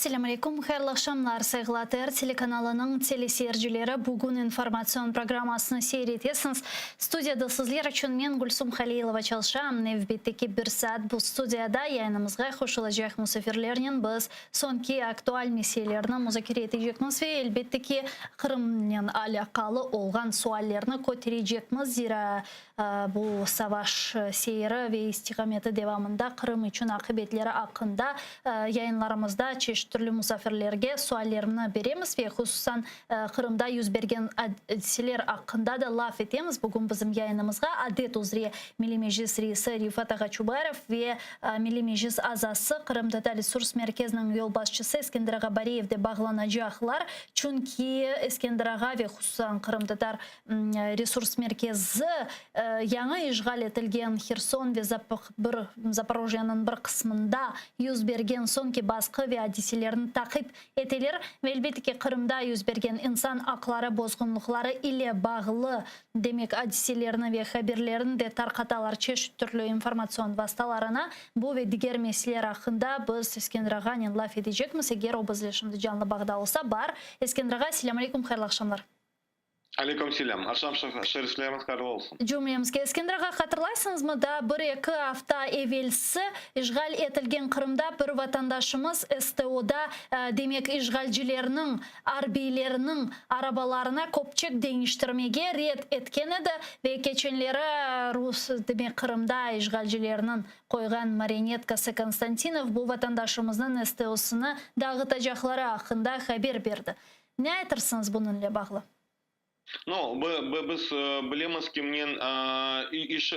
Selâm aleyküm, hayırlı aqşamlar, sayğılı ATR telekanalınıñ teleseyircileri. Bugün informatsion programmasını seyir etesiñiz. Studiyada sizler içün men, Gülsum Halilova, çalışam. Nevbetteki bir saat bu studiyada yayınımızğa qoşulacaq musafirlernen biz soñki aktual meselelerni muzakere etecekmiz ve, elbette ki, Qırımnen alâqalı olğan suallerni köterecekmiz, zira Bu savaş seyri ve istiqameti devamında Qırım içün aqibetleri aqqında yayınlarımızda çeşit türlü musafirlerge suallerni beremiz ve hususan Qırımda yüz bergen adiseler aqqında da laf etemiz. Bugün bizim yayınımızğa adet üzre Milliy Meclis reisi Refat ağa Çubarov ve Milliy Meclis azası, Qırımtatar Resurs Merkeziniñ yolbaşçısı Eskender ağa Bariyev de bağlanacaqlar. Çünki Eskender ağa ve hususan Qırımtatar Resurs merkezi yañı işğal etilgen Herson ve Zaporojyanıñ bir qısmında yüz bergen soñki basqı ve adiselerni taqip eteler ve, elbette ki, Qırımda yüz bergen insan aqları bozğunlıqları ile bağlı, demek, adiselerni ve haberlerni de tarqatalar çeşit türlü informatsion vastalarına. Bu ve diger meseleler aqqında biz Eskender ağanen laf etecekmiz, eger o bizle şimdi canlı bağda olsa. Bar. Eskender ağa, selâm aleyküm, hayırlı aqşamlar. Aleyküm selâm. Aqşam şerifleriñiz hayırlı olsun. Cümlemizge Eskender ağa, hatırlaysıñızmı, daa bir-eki afta evelsi işğal etilgen Qırımda bir vatandaşımız STOda, demek işğalcilerniñ arbiyleriniñ arabalarına köpçek deñiştirmege red etken edi ve keçenleri rus, demek Qırımda işğalcilerniñ qoyğan marionetkası Konstantinov bu vatandaşımıznıñ STOsını dağıtacaqları aqqında haber berdi. Ne aytırsıñız bunıñle bağlı? No, biz bilemiz kimnen iş,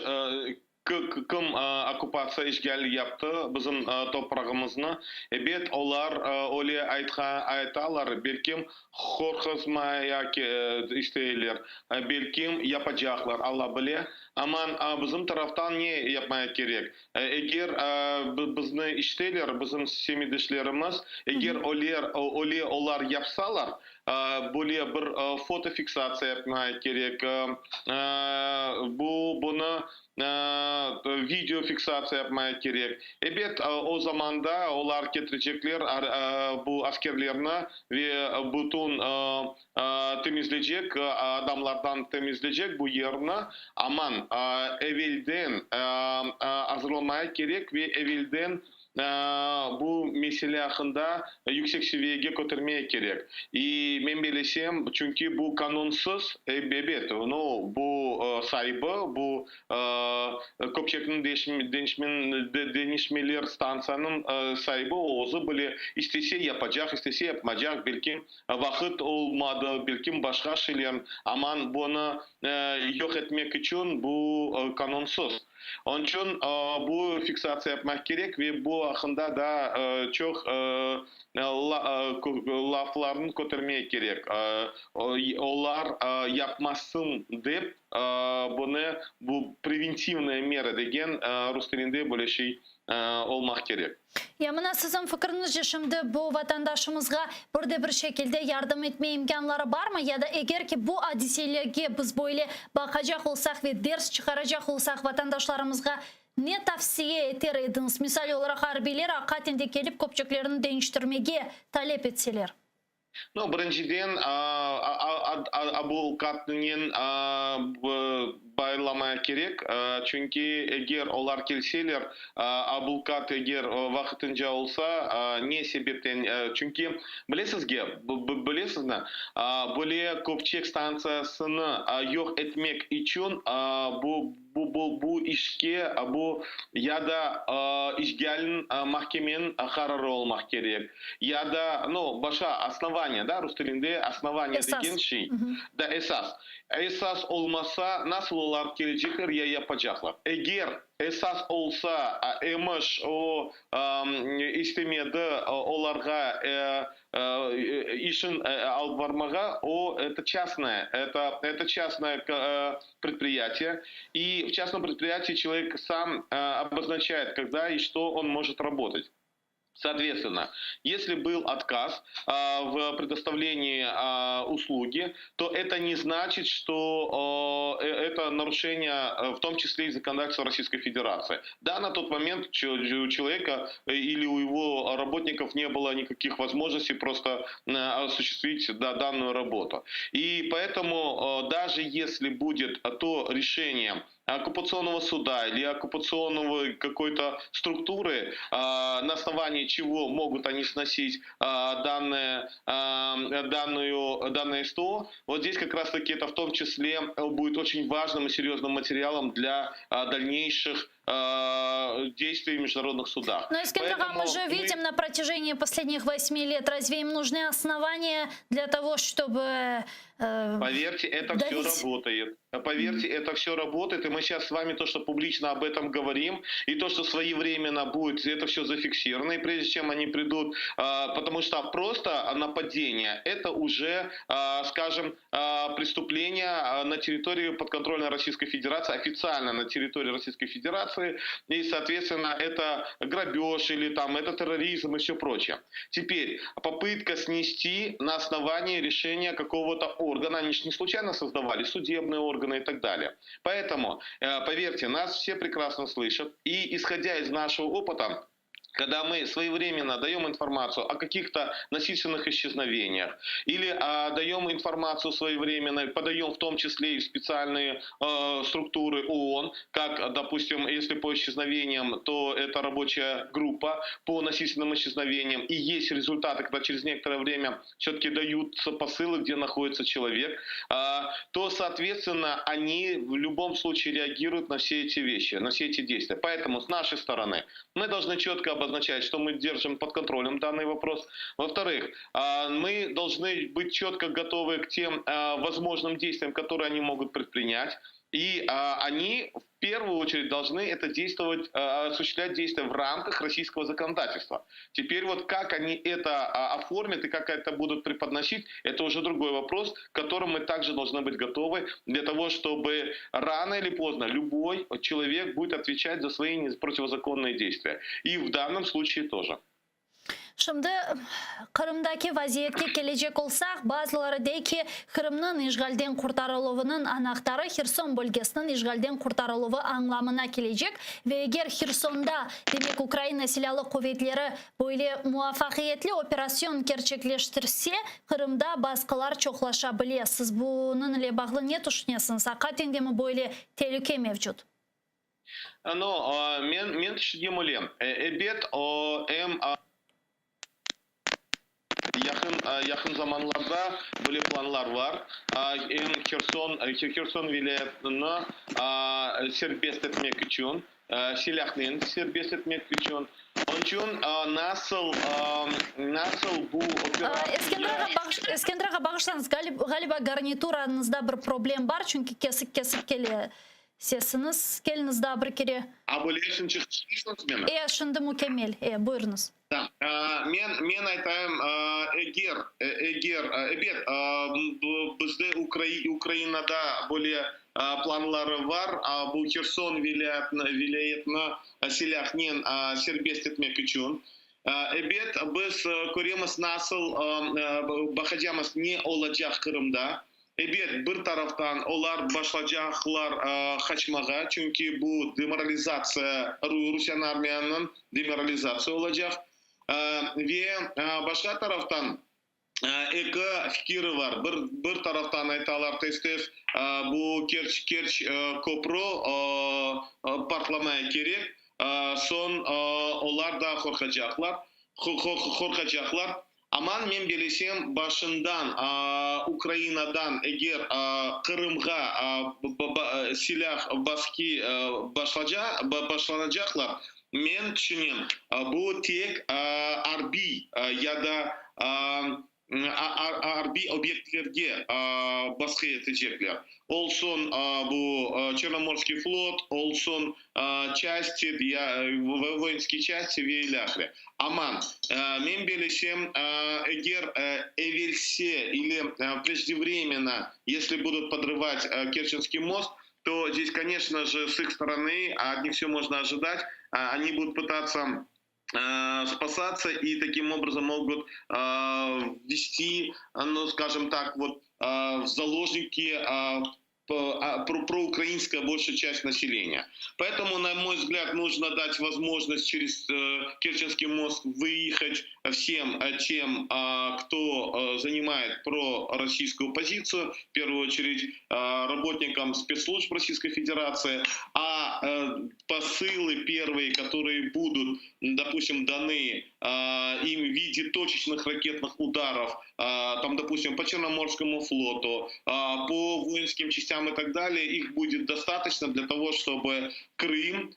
kim okkupatsiya, işgal yaptı bizim toprağımıznı. Ebet, olar öyle aytalar, belkim qorquzmaya isteyler, belkim yapacaqlar, Alla bile. Aman bizim taraftan ne yapmaya kerek? Eger bizni işteler, bizim semetdeşlerimiz, eger öyle olar yapsalar, böyle bir fotofiksatsiya yapmaya kerek, bu, bunı videofiksatsiya yapmaya kerek. Ebet, o zamanda olar ketirecekler bu askerlerni ve bütün temizleycek, adamlardan temizleycek bu yerni, aman, evelden azırlamaya kerek ve evelden bu mesele aqqında yüksek seviyege kötermeye kerek. İ men belesem, çünki bu qanunsız, ebet, nu, bu saibi, bu Köpçekniñ deñişmeler stantsiyanıñ saibi, o özü bile, istese yapacaq, istese yapmacaq, belki vaqıt olmadı, belkim başqa şeyler, aman bunı yoq etmek içün bu qanunsız. Onıñ içün bu fiksatsiya yapmaq kerek ve bu aqqında da çoq laflarnı kötermek kerek. Olar yapmasın dep, bunı bu preventivnaya mera degen rus tilinde böyle şey olmaq kerek. Ya mına siziñ fikriñizce şimdi bu vatandaşımızğa bir de bir şekilde yardım etme imkânları barmı? Ya da eger ki bu adiselerge biz böyle baqacaq olsaq ve ders çıqaracaq olsaq vatandaşlarımızğa ne tavsiye eter ediñiz? Misal olaraq arbiyler aqaten de kelip köpçeklerini deñiştirmege talep etseler. No, birinciden, abulqatnen baylamaya kerek, çünki eger olar kelseler, abulqat eger vaqtınca olsa, ne sebepten, çünki bilesizge, bilesizmi, böyle köpçek stantsiyasını yoq etmek içün bu Bu, bu, bu işke, bu ya da işgalniñ, mahkemeniñ qararı olmaq kerek, ya da, no, başqa osnovaniya, da, rus tilinde osnovaniya Esas. degen şey, da, esas. Esas olmasa, nasıl olar kelecekler ya yapacaqlar? Eger esas olsa, emiş, o, istemedi olarğa işin alıp barmağa, o, eto çastnoye, eto, eto çastnoye predpriyatiye, и в частном предприятии человек сам обозначает, когда и что он может работать. Соответственно, если был отказ в предоставлении услуги, то это не значит, что это нарушение, в том числе и законодательства Российской Федерации. Да, на тот момент у человека или у его работников не было никаких возможностей просто осуществить, да, данную работу. И поэтому даже если будет то решение оккупационного суда или оккупационного какой-то структуры, на основании чего могут они сносить данное СТО, вот здесь как раз-таки это в том числе будет очень важным и серьезным материалом для дальнейших действий в международных судах. Но, Эскендер, мы же мы видим на протяжении последних 8 лет, разве им нужны основания для того, чтобы Поверьте, это давить? все работает. Поверьте, это все работает, и мы сейчас с вами то, что публично об этом говорим, и то, что своевременно будет это все зафиксировано, и прежде чем они придут, потому что просто нападение, это уже, скажем, преступление на территории подконтрольной Российской Федерации, официально на территории Российской Федерации, и, соответственно, это грабеж или там это терроризм и все прочее. Теперь, попытка снести на основании решения какого-то органа, они же не случайно создавали судебные органы и так далее. Поэтому, поверьте, нас все прекрасно слышат, и исходя из нашего опыта, когда мы своевременно даем информацию о каких-то насильственных исчезновениях или даем информацию своевременно, подаем в том числе и в специальные структуры ООН, как, допустим, если по исчезновениям, то это рабочая группа по насильственным исчезновениям, и есть результаты, когда через некоторое время все-таки даются посылы, где находится человек, то, соответственно, они в любом случае реагируют на все эти вещи, на все эти действия. Поэтому с нашей стороны мы должны четко обозначать, что мы держим под контролем данный вопрос. Во-вторых, мы должны быть четко готовы к тем возможным действиям, которые они могут предпринять. И они в первую очередь должны это действовать, осуществлять действия в рамках российского законодательства. Теперь вот как они это оформят и как это будут преподносить, это уже другой вопрос, к которому мы также должны быть готовы для того, чтобы рано или поздно любой человек будет отвечать за свои противозаконные действия. И в данном случае тоже. Şimdi Qırımdaki vaziyetke kelecek olsaq, bazıları dey ki, Qırımnıñ işğalden qurtarıluvınıñ anahtarı Herson bölgesiniñ işğalden qurtarıluvı añlamına kelecek ve eger Hersonda, demek Ukraina Silâlı Quvetleri böyle muvafaqiyetli operasyon kerçekleştirse, Qırımda basqılar çoqlaşa bile. Siz bunıñ ile bağlı ne tüşünesiñiz? Aqiqaten de mi böyle telüke mevcut? Но men tüşünem öyle. Ebet, o em yaqın zamanlarda böyle planlar bar. Em Herson vilâyetini serbest etmek içün, silâhnen serbest etmek içün. Onıñ içün nasıl bu operatsiya Eskender ağa, bağışlañız, ğaliba garniturañızda bir problem bar, çünki kesik kesik kele sesiñiz. Keliñiz daa bir kere. A böyle şimdi eşitesiñiz meni? Şimdi mükemmel. Buyurıñız. Da. Men aytayım, eger ebet, bizde Ukrainada böyle planları bar, bu Herson vilâyetini silâhnen serbest etmek içün. Ebet, biz köremiz nasıl baqacağımız ne olacaq Qırımda. Ebet, bir taraftan olar başlaycaqlar qaçmağa, çünki bu demoralizatsiya, Rusiyanıñ armiyanıñ demoralizatsiya olacaq. Ve başqa taraftan eki fikiri bar. Bir taraftan aytalar tez-tez bu Kerç köprü patlamaya kerek, soñ olar da qorqacaqlar. Aman men bilsem başından Ukrainadan eger Qırımğa silâh basqı başlanacaqlar, men tüşünem, bu tek arbiy ya da arbiy obyektlerge basqı etecekler. Olsun bu Черноморский флот, olsun части, воинские части ve ilâhre. Aman, men bilsem, eger evelse или преждевременно, если будут подрывать Керченский мост, то здесь, конечно же, с их стороны, от них все можно ожидать, они будут пытаться Спасаться и таким образом могут ввести, ну, скажем так, вот, в заложники проукраинская большая часть населения. Поэтому, на мой взгляд, нужно дать возможность через Керченский мост выехать всем тем, кто занимает пророссийскую позицию, в первую очередь работникам спецслужб Российской Федерации, а посылы первые, которые будут, допустим, даны им в виде точечных ракетных ударов, там, допустим, по Черноморскому флоту, по воинским частям и так далее, их будет достаточно для того, чтобы Крым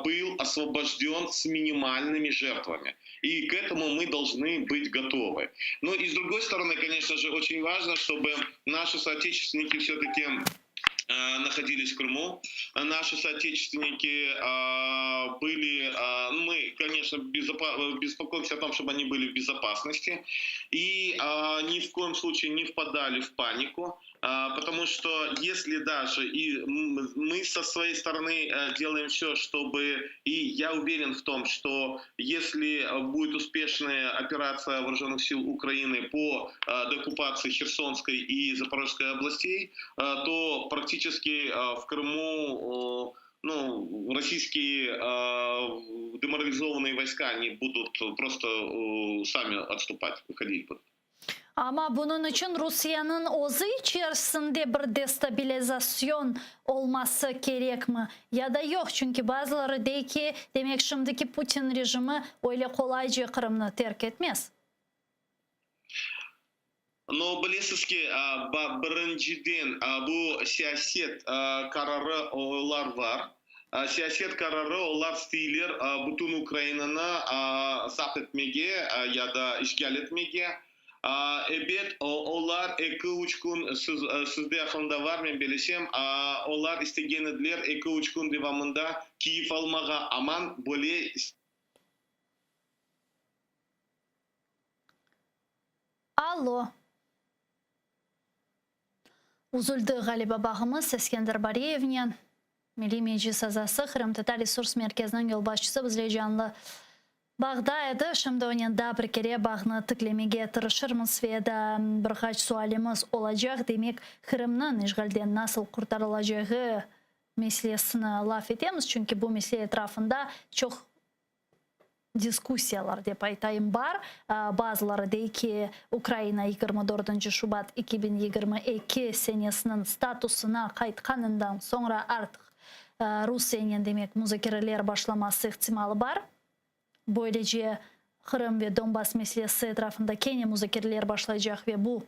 был освобожден с минимальными жертвами. И к этому мы должны быть готовы. Но и с другой стороны, конечно же, очень важно, чтобы наши соотечественники все-таки находились в Крыму. Наши соотечественники были, ну, мы, конечно, беспокоимся о том, чтобы они были в безопасности и ни в коем случае не впадали в панику. Потому что если даже и мы со своей стороны делаем все, чтобы, и я уверен в том, что если будет успешная операция вооруженных сил Украины по деоккупации Херсонской и Запорожской областей, то практически в Крыму ну, российские деморализованные войска, они будут просто сами отступать, уходить будут. Amma bunıñ içün Rusiyeniñ özü içerisinde bir destabilizasyon olması kerekmi ya da yoq? Çünki bazıları dey ki, demek şimdiki Putin rejimi öyle qolayca Qırımnı terk etmez. No, bilesiz ki, birinciden bu siyaset qararı olar bar. Siyaset qararı olar isteyler bütün Ukrainanı zapt etmege ya da işgal etmege. Ebet, olar eki-üç kün, siz, sizde aqılında var, men belesem, olar istegen ediler eki-üç kün devamında Kiyev almağa, aman böyle. Allo. Üzüldi, ğaliba, bağımız Eskender Bariyevnen. Milliy Meclis azası, Qırımtatar Resurs Merkeziniñ yolbaşçısı bizle canlı bağda edi. Şimdi onen daa bir kere bağnı tiklemege tırışırmız ve daa bir qaç sualimiz olacaq. Demek, Qırımnıñ işğalden nasıl qurtarılacağı meselesini laf etemiz, çünki bu mesele etrafında çoq diskussiyalar, dep aytayım, bar. Bazıları dey ki, Ukraina 24 şubat 2022 senesiniñ statusına qaytqanından soñra artıq Rusiyenen, demek, muzakereler başlaması ihtimalı bar. Böylece, Qırım ve Donbas meselesi etrafında kene muzakereler başlaycaq ve bu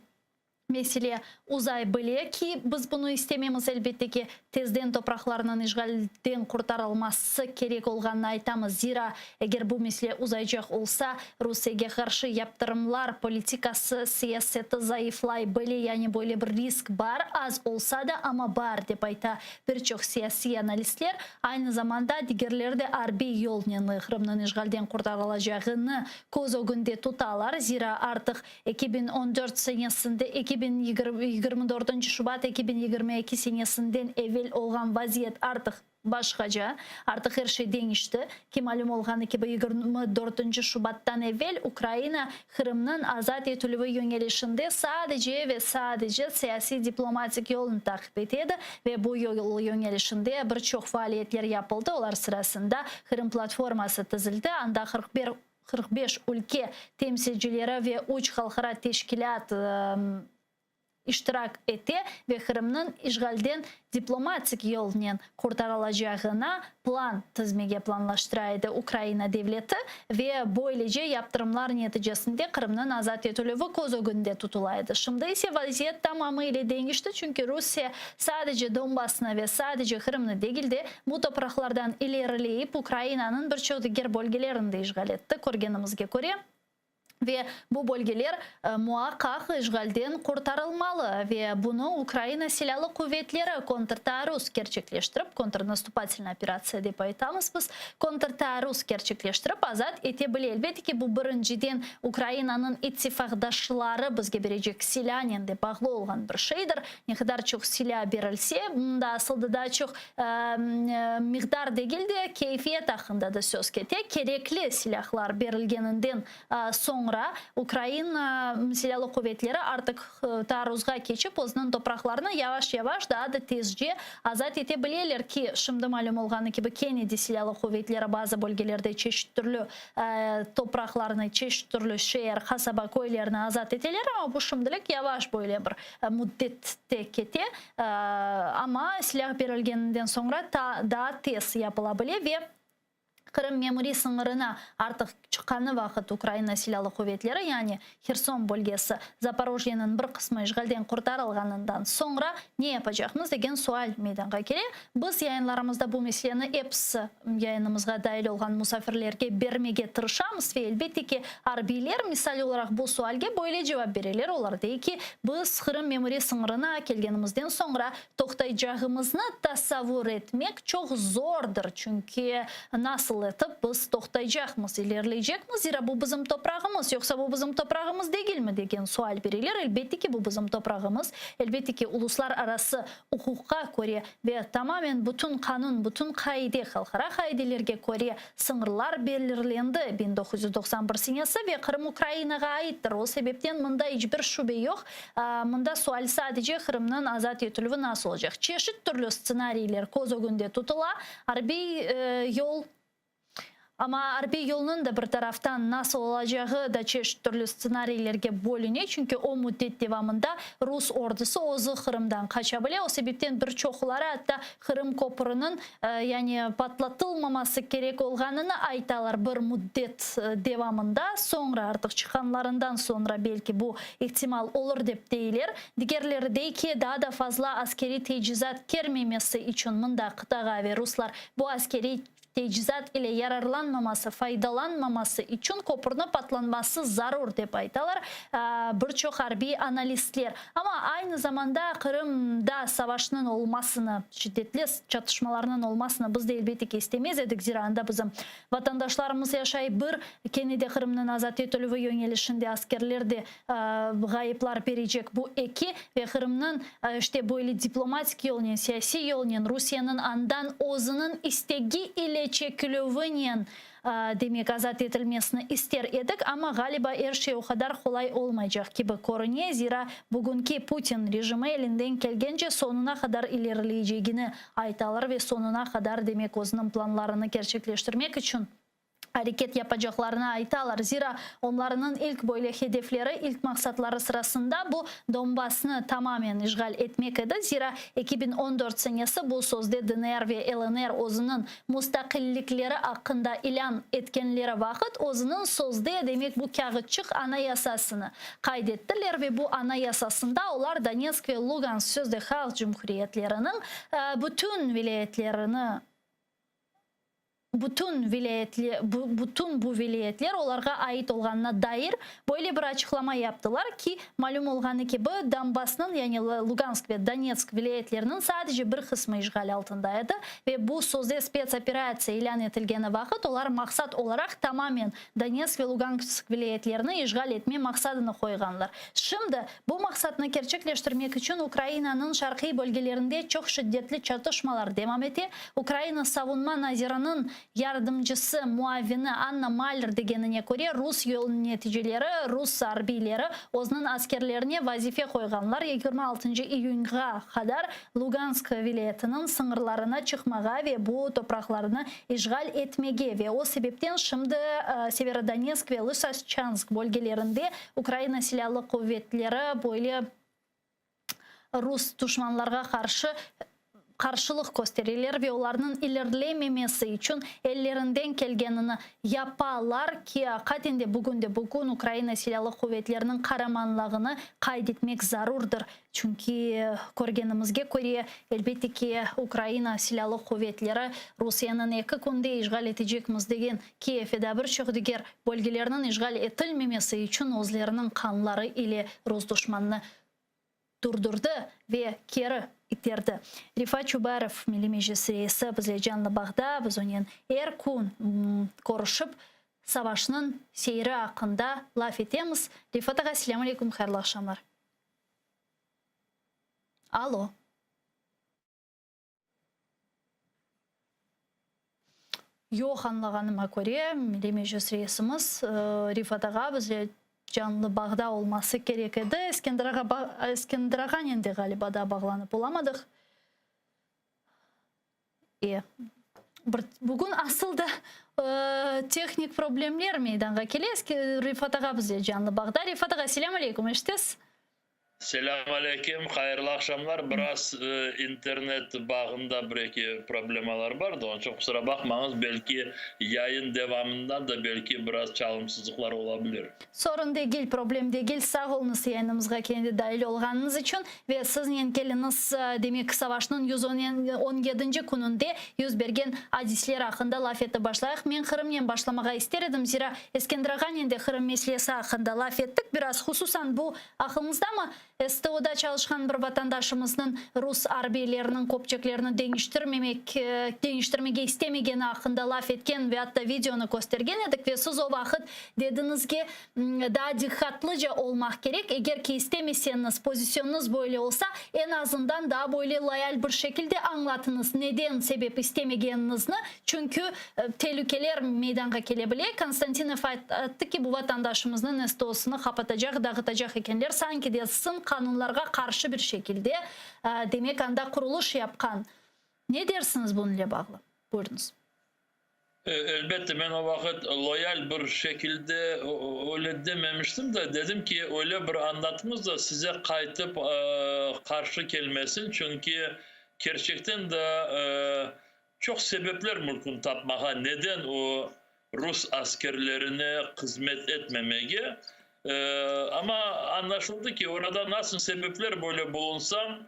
Mesele uzay bile ki, biz bunı istememiz, elbette ki, tezden topraqlarnıñ işğalden qurtarılması kerek olğanını aytamız, zira eger bu mesele uzaycaq olsa, Rusiyege qarşı yaptırımlar politikası, siyaseti zayıflay bile, yani böyle bir risk bar, az olsa da, amma bar, dep ayta bir çoq siyasiy analistler. Aynı zamanda digerleri de arbiy yolnen Qırımnıñ işğalden qurtarılacağını köz ögünde tutalar, zira artıq 2014 senesinde, 2024 şubat 2022 senesinden evel olğan vaziyet artıq başqaca, artıq er şey deñişti, ki, malüm olğanı kibi, 24 şubattan evel Ukraina Qırımnıñ azat etilüvi yöñelişinde sadece ve sadece siyasiy-diplomatik yolnı taqip ete edi ve bu yol yöñelişinde bir çoq faaliyetler yapıldı, olar sırasında Qırım platforması tizildi, anda 41 45 ülke temsilcileri ve üç halqara teşkilât iştirak ete ve Qırımnıñ işğalden diplomatik yolnen qurtarılacağına plan tizmege planlaştıra edi Ukraina devleti ve böylece yaptırımlar neticesinde Qırımnıñ azat etilüvi köz ögünde tutula edi. Şimdi ise vaziyet tamamı ile deñişti, çünki Rusiye sadece Donbasnı ve sadece Qırımnı degil de, Bu topraqlardan ilerileyip, Ukrainanıñ bir çoq diger bölgelerini de işğal etti, körgenimizge köre. Ve bu bölgeler muaqqaq işğalden qurtarılmalı ve bunı Ukraina Silâlı Quvetleri kontrtaarruz kerçekleştirip, kontrnastupatelnaya operatsiya dep aytamız biz, kontrtaarruz kerçekleştirip azat ete bile. Elbette ki, bu birinciden Ukrainanıñ ittifaqdaşları bizge berecek silânen de bağlı olğan bir şeydir. Ne qadar çoq silâ berilse, mında asılda daa çoq miqdar degil de, keyfiyet aqqında da söz kete, kerekli silâhlar berilgeninden soñra Ukraina Silâlı quvetleri artıq taarruzğa keçip, özüniñ topraqlarını yavaş-yavaş daa da tezce azat ete bileler ki, şimdi malüm olğanı kibi, kene de Silâlı quvetleri bazı bölgelerde çeşit türlü topraqlarnı, çeşit türlü şeer, qasaba, köylerni azat eteler, amma bu şimdilik yavaş böyle bir müddette kete, amma silâh berilgeninden soñra daa tez yapıla bile ve Qırım memuriy sıñırına artıq çıqqanı vaqıt Ukraina Silâlı Quvetleri, yani Herson bölgesi, Zaporojyeniñ bir qısmı işğalden qurtarılğanından soñra ne yapacaqmız degen sual meydanğa kele. Biz yayınlarımızda bu meseleni episi yayınımızğa dail olğan musafirlerge bermege tırışamız ve elbette ki, arbiyler, misal olaraq, bu sualge böyle cevap bereler, olar dey ki, biz Qırım memuriy sıñırına kelgenimizden soñra Toqtaycağımıznı tasavvur etmek çoq zordır, çünki nasıl etip biz toqtaycaqmız, ilerleycekmiz, zira bu bizim toprağımız, yoqsa bu bizim toprağımız degilmi degen sual bereler. Elbette ki, bu bizim toprağımız, elbette ki, uluslararası uquqqa köre ve tamamen bütün qanun, bütün qaide, halqara qaidelerge köre sıñırlar belirlendi 1991 senesi ve Qırım Ukrainağa aittir, o sebepten mında iç bir şübe yoq. Mında sual sadece Qırımnıñ azat etilüvi nasıl olacaq. Çeşit türlü stsenariyler köz ögünde tutula, arbiy yol, amma arbiy yolnıñ da bir taraftan nasıl olacağı da çeşit türlü stsenariylerge bölüne, çünki o müddet devamında rus ordusı özü Qırımdan qaça bile, o sebepten bir çoqları atta Qırım köprüniñ yani patlatılmaması kerek olğanını aytalar bir müddet devamında, soñra artıq çıqqanlarından soñra belki bu ihtimal olur dep deyler. Digerleri dey ki, daa da fazla askeriy tecizat kermemesi içün mında qıtağa ve ruslar bu askeriy tecizat ile yararlanmaması, faydalanmaması içün köpürni patlanması zarur dep aytalar bir çoq arbiy analistler. Amma aynı zamanda Qırımda savaşnıñ olmasını, şiddetli çatışmalarnıñ olmasını biz de elbette ki istemez edik, zira anda bizim vatandaşlarımız yaşay, bir kene de Qırımnıñ azat etilüvi yöñelişinde askerler de ğayıplar berecek, bu eki, ve Qırımnıñ işte böyle diplomatik yolnen, siyasiy yolnen, Rusiyeniñ andan özüniñ istegi ile çekilüvinen, Demek, azat etilmesini ister edik, amma, ğaliba, er şey o qadar qolay olmaycaq kibi körüne, zira bugünki Putin rejimi elinden kelgence soñuna qadar ilerileycegini aytalar ve soñuna qadar, demek, özüniñ planlarını kerçekleştirmek içün areket yapacaqlarını aytalar. Zira onlarnıñ ilk böyle hedefleri, ilk maqsatları sırasında bu Donbassnı tamamen işğal etmek edi, zira 2014 senesi bu sözde DNR ve LNR özüniñ Mustaqillikleri aqqında ilân etkenleri vaqıt özüniñ sözde, demek bu kâğıtçıq anayasasını qayd ettiler ve bu anayasasında olar Donetsk ve Lugansk sözde halq cumhuriyetleriniñ bütün vilâyetlerini, bütün vilâyetli, bütün bu vilâyetler olarğa ait olğanına dair böyle bir açıqlama yaptılar ki, malüm olğanı kibi, Donbassnıñ, yani Lugansk ve Donetsk vilâyetleriniñ sadece bir qısmı işğal altında edi ve bu sözde spetsoperatsiya ilân etilgeni vaqıt olar maqsat olaraq tamamen Donetsk ve Lugansk vilâyetlerini işğal etme maqsadını qoyğanlar. Şimdi, bu maqsatnı kerçekleştirmek içün Ukrainanıñ şarqiy bölgelerinde çoq şiddetli çatışmalar devam ete, Ukraina savunma naziriniñ Yardımcısı, muavini Anna Maller degenine köre, rus yöneticileri, rus arbiyleri özüniñ askerlerine vazife qoyğanlar, 26 iyünğa qadar Lugansk vilâyetiniñ sıñırlarına çıqmağa ve bu topraqlarnı işğal etmege ve o sebepten şimdi Severodonetsk ve Lısasçansk bölgelerinde Ukraina Silâlı Quvetleri böyle rus duşmanlarğa qarşı. qarşılıq köstereler ve olarnıñ ilerlememesi içün ellerinden kelgenini yapalar ki, aqiqaten de bugünde-bugün Ukraina Silâlı Quvetleriniñ qaramanlığını qayd etmek zarurdır. Çünki, körgenimizge köre, elbette ki, Ukraina Silâlı Quvetleri Rusiyeniñ eki künde işğal etecekmiz degen Kiyev ve daa bir çoq diger bölgelerniñ işğal etilmemesi içün özleriniñ qanları ile rus duşmanını durdurdı ve keri iterdi. Refat Çubarov, Milliy Meclis reisi, bizle canlı bağda, biz onen er kün körüşip, savaşnıñ seyri aqqında laf etemiz. Refat ağa, selâm aleyküm, hayırlı aqşamlar. Alo. Yoq, añlağanıma köre, Milliy Meclis reisimiz Rifat ağa bizle canlı bağda olması kerek edi. Eskender ağa, Eskender ağanen de ğaliba daa bağlanıp olamadıq. E, bir, bugün asıl da tehnik problemler meydanğa kele. Rifat ağa bizle canlı bağda. Rifat ağa, selâm aleyküm, eşitesiz? Selâm aleyküm, hayırlı aqşamlar. Biraz internet bağında bir-eki problemalar bar da, onıñ içün qusura baqmañız, belki yayın devamından da belki biraz çalımsızlıqlar ola bilir. Sorun degil, problem degil, sağ oluñız yayınımızğa kene de dail olğanıñız içün. Ve siznen keliñiz, demek, savaşnıñ 117-nci kününde yüz bergen adisler aqqında laf etip başlayıq. Men Qırımnen başlamağa ister edim, zira Eskender ağanen de Qırım meselesi aqqında laf ettik biraz, hususan bu Aqlıñızdamı, STOda çalışqan bir vatandaşımıznıñ rus arbiyleriniñ köpçeklerini deñiştirmemek, deñiştirmege istemegeni aqqında laf etken ve atta videonı köstergen edik ve siz o vaqıt dediñiz ki, daa diqqatlıca olmaq kerek, eger ki istemeseñiz, pozisyonıñız böyle olsa, eñ azından daa böyle loyal bir şekilde añlatıñız neden sebep istemegeniñizni, çünki Telükeler meydanğa kele bile. Konstantinov ayttı ki, bu vatandaşımıznıñ STOsını qapatacaq, dağıtacaq ekenler, sanki dersin qanunlarğa qarşı bir şekilde, demek, anda qurulış yapqan. Ne dersiñiz bunıñle bağlı? Buyurıñız. Elbette, men o vaqıt loyal bir şekilde öyle dememiştim de, dedim ki, öyle bir añlatıñız da, size qaytıp qarşı kelmesin, çünki kerçekten de Çoq sebepler mümkün tapmağa, neden o rus askerlerine hızmet etmemege. Amma añlaşıldı ki, orada nasıl sebepler böyle bulunsañ,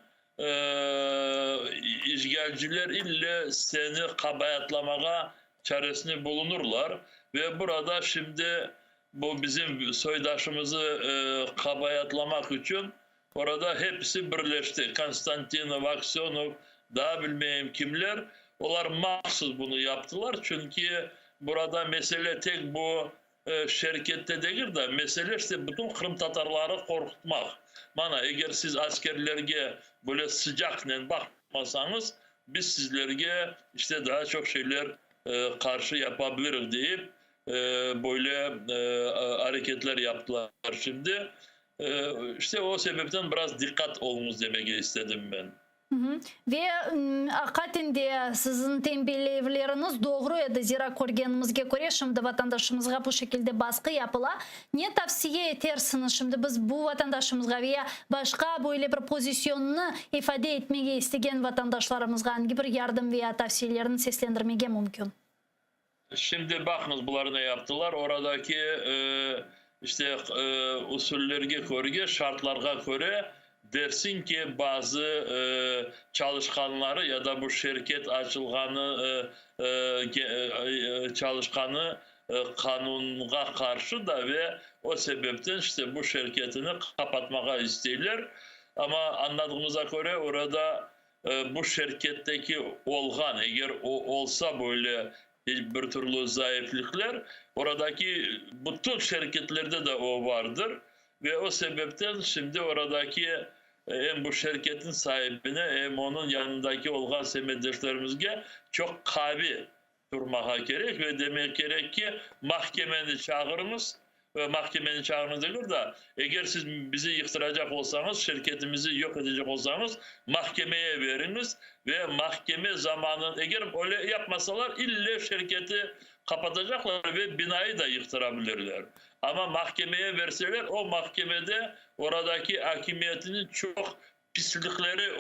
işğalciler ille seni qabayatlamağa çaresini bulunırlar. Ve burada şimdi bu bizim soydaşımızı qabayatlamaq içün Orada hepisi birleşti, Konstantinov, Aksönov, daa bilmeyim kimler, olar mahsus bunı yaptılar, çünki burada mesele tek bu şirkette degil de, mesele işte bütün qırımtatarları qorqutmaq. Mana, eger siz askerlerge böyle sıcaqnen baqmasañız, biz sizlerge işte daa çoq şeyler qarşı yapa biliriz deyip, böyle areketler yaptılar şimdi. İşte o sebepten biraz diqqat oluñız demege istedim men. Ve aqaten de siziñ tenbiyelevleriñiz doğru edi, zira körgenimizge köre, şimdi vatandaşımızğa bu şekilde basqı yapıla. Ne tavsiye etersiñiz şimdi biz bu vatandaşımızğa ve ya başqa böyle bir pozisyonnı ifade etmege istegen vatandaşlarımızğa angi bir yardım ve ya tavsiyelerni seslendirmege mümkün? Şimdi baqıñız, bular ne yaptılar, oradaki, işte, usullerge körge, şartlarğa köre, dersiñ ki, bazı çalışqanları ya da bu şirket açılğanı, çalışqanı qanunğa qarşı da ve o sebepten, işte, bu şirketini qapatmağa isteyler. Amma añladığımıza köre, orada Bu şirketteki olğan, eger o olsa böyle bir türlü zayıflıqlar, oradaki bütün şirketlerde de o vardır ve o sebepten şimdi oradaki em bu şirketin saibine, em onıñ yanındaki olğan semetdeşlerimizge çoq qavi turmağa kerek ve demek kerek ki, mahkemeni çağırıñız, mahkemeni çağırıñız degil da, eger siz bizi yıqtıracaq olsañız, şirketimizi yoq etecek olsañız, mahkemeye beriñiz ve mahkeme zamanı, eger öyle yapmasalar, ille şirketi qapatacaqlar ve binayı da yıqtıra bilirler. Amma mahkemeye berseler, o mahkemede oradaki akimiyetniñ çoq. Pislikleri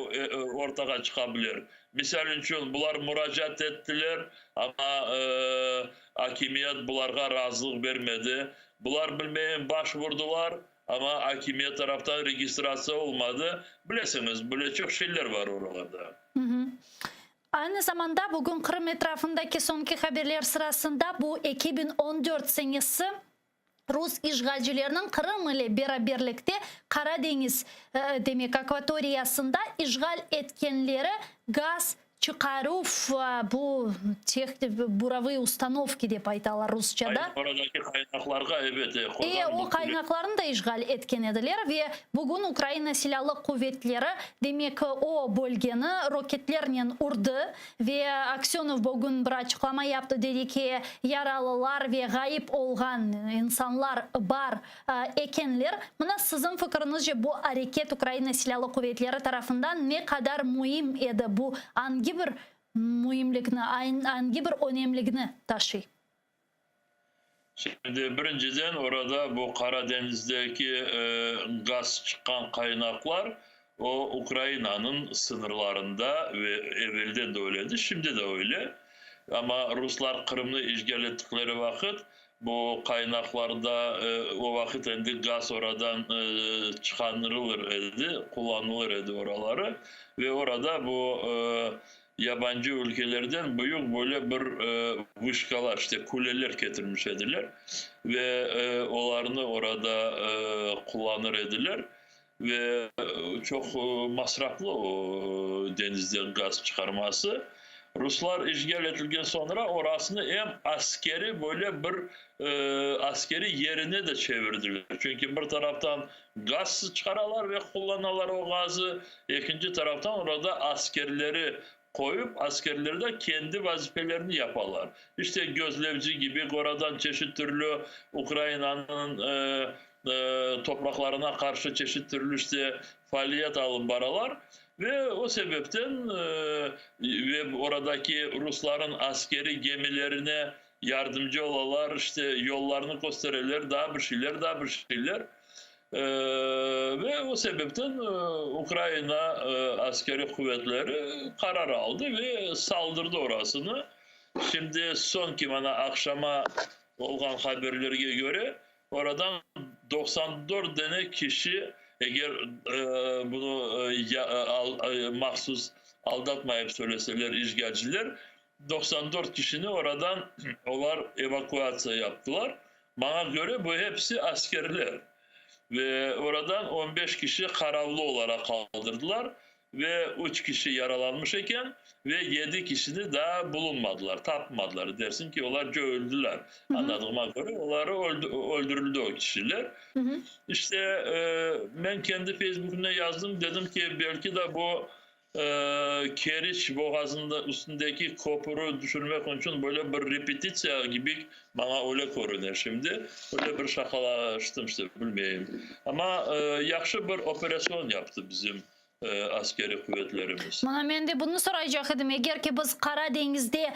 ortağa çıqa bilir. Misal içün, bular muracaat ettiler, amma akimiyet bularğa razılıq bermedi. Bular, bilmeyim, baş vurdılar, amma akimiyet taraftan registratsiya olmadı. Bilesiñiz, böyle çoq şeyler bar oralarda. Aynı zamanda bugün Qırım etrafındaki soñki haberler sırasında bu 2014 senesi Rus işğalcileriniñ Qırım ile beraberlikte Qara deñiz, demek akvatoriyasında işğal etkenleri gaz çıqaruv bu burovıye ustanovki dep aytalar rusçada. Oradaki qaynaqlarğa, ebet, qoyğan bu. O qaynaqlarnı da işğal etken ediler ve bugün Ukraina Silâlı Quvetleri, demek, o bölgeni roketlernen urdı. Ve Aksönov bugün bir açıqlama yaptı, dedi ki, yaralılar ve ğayıp olğan insanlar bar ekenler. Mına, siziñ fikiriñizce, bu areket Ukraina Silâlı Quvetleri tarafından ne qadar müim edi, bu angi bir müimlikni, angi bir önemligini taşıy? Şimdi, birinciden, orada bu Qara deñizdeki gaz çıqqan qaynaqlar, o Ukrainanıñ sıñırlarında ve evelden de öyle edi, şimdi de öyle. Amma ruslar Qırımnı işğal ettikleri vaqıt, bu qaynaqlarda o vaqıt endi gaz oradan çıqarılır edi, qullanılır edi oraları ve orada bu Yabancı ülkelerden büyük böyle bir vışkalar, işte kuleler ketirmiş ediler ve olarnı orada qullanır ediler ve çoq masraflı o deñizden gaz çıqarması. Ruslar işğal etilgen soñra orasını em askeri böyle bir askeri yerine de çevirdiler. Çünki bir taraftan Gaz çıqaralar ve qullanalar o gazı, ekinci taraftan orada askerleri qoyıp, askerler de kendi vazifelerini yapalar. İşte gözlevci kibi oradan çeşit türlü Ukrainanıñ topraqlarına qarşı çeşit türlü işte faaliyet alıp baralar ve o sebepten ve oradaki rusların askeri gemilerine yardımcı olalar, işte yollarını köstereler, daa bir şeyler, daa bir şeyler. Ve o sebepten Ukraina askeri quvetleri qarar aldı ve saldırdı orasını. Şimdi soñki mana aqşama olğan haberlerge köre, oradan 94 dane kişi, eger bunı mahsus aldatmayıp söyleseler işğalciler, 94 kişini oradan olar evakuatsiya yaptılar. Maña köre, bu hepsi askerler. Ve oradan 15 kişi qaravlı olaraq qaldırdılar ve üç kişi yaralanmış eken ve yedi kişini daa bulunmadılar, tapmadılar. Dersiñ ki, olar coyuldılar. Añladığıma köre, oları öldürildi o kişiler. İşte, men kendi Facebookımda yazdım, dedim ki, belki de bu Keriç boğazında üstündeki köpüri düşürmek içün böyle bir repetitsiya kibi maña öyle körüne şimdi. Öyle bir şaqalaştım işte, bilmeyim. Amma yahşı bir operasyon yaptı bizim askeriy quvetlerimiz. Mına men de bunı soraycaq edim, eger ki biz Qara deñizde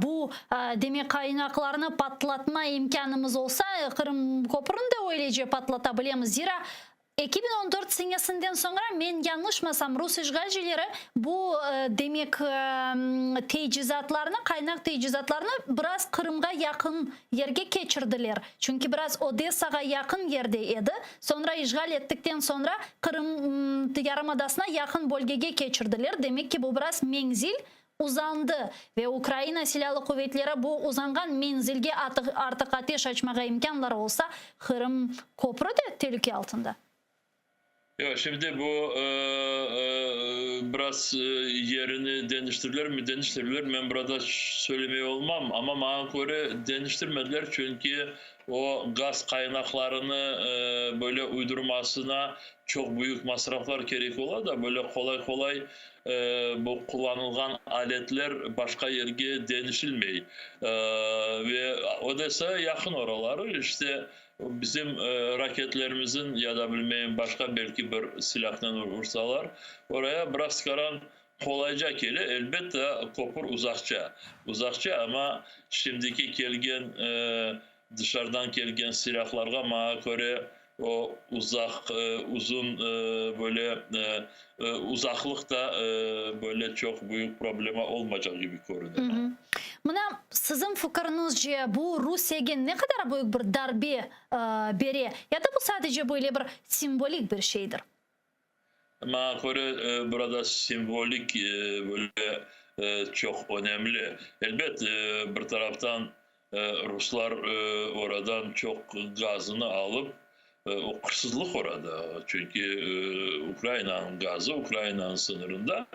bu, demek, qaynaqlarnı patlatma imkânımız olsa, Qırım köpürini de öylece patlata bilemiz, zira 2014 senesinden soñra, men yañlışmasam, rus işğalcileri bu, demek, tecizatlarnı, qaynaq tecizatlarnı biraz Qırımğa yaqın yerge keçirdiler. Çünki biraz Odessağa yaqın yerde edi. Soñra işğal ettikten soñra Qırım yarımadasına yaqın bölgege keçirdiler. Demek ki, bu biraz menzil uzandı ve Ukraina Silâlı Quvetleri bu uzanğan menzilge artıq ateş açmağa imkânları olsa, Qırım köprü de telüke altında. Yoq, şimdi bu biraz yerini deñiştirdilermi, deñiştirdiler, men burada söylemey olmam, amma maña köre deñiştirmediler, çünki o gaz qaynaqlarını böyle uydurmasına çoq büyük masraflar kerek ola da, böyle qolay-qolay bu qullanılğan aletler başqa yerge deñişilmey. Ve Odessaya yaqın oraları, işte, bizim raketlerimizin ya da bilmeyim başqa belki bir silâhnen ursalar, oraya biraz qaran qolayca kele. Elbette, köpür uzaqça, uzaqça, amma şimdiki kelgen dışarıdan kelgen silâhlarğa, maña köre, O uzaq, uzun böyle uzaqlıq da böyle çoq büyük problema olmaycaq kibi körüne. Mına, siziñ fikiriñizce, bu Rusiyege ne qadar büyük bir darbe bere ya da bu sadece böyle bir simvolik bir şeydir? Maña köre, burada simvolik böyle çoq önemli. Elbet, bir taraftan ruslar oradan çoq gazını alıp, o qırsızlıq orada, çünki Ukrainanıñ gazı Ukrainanıñ sıñırında,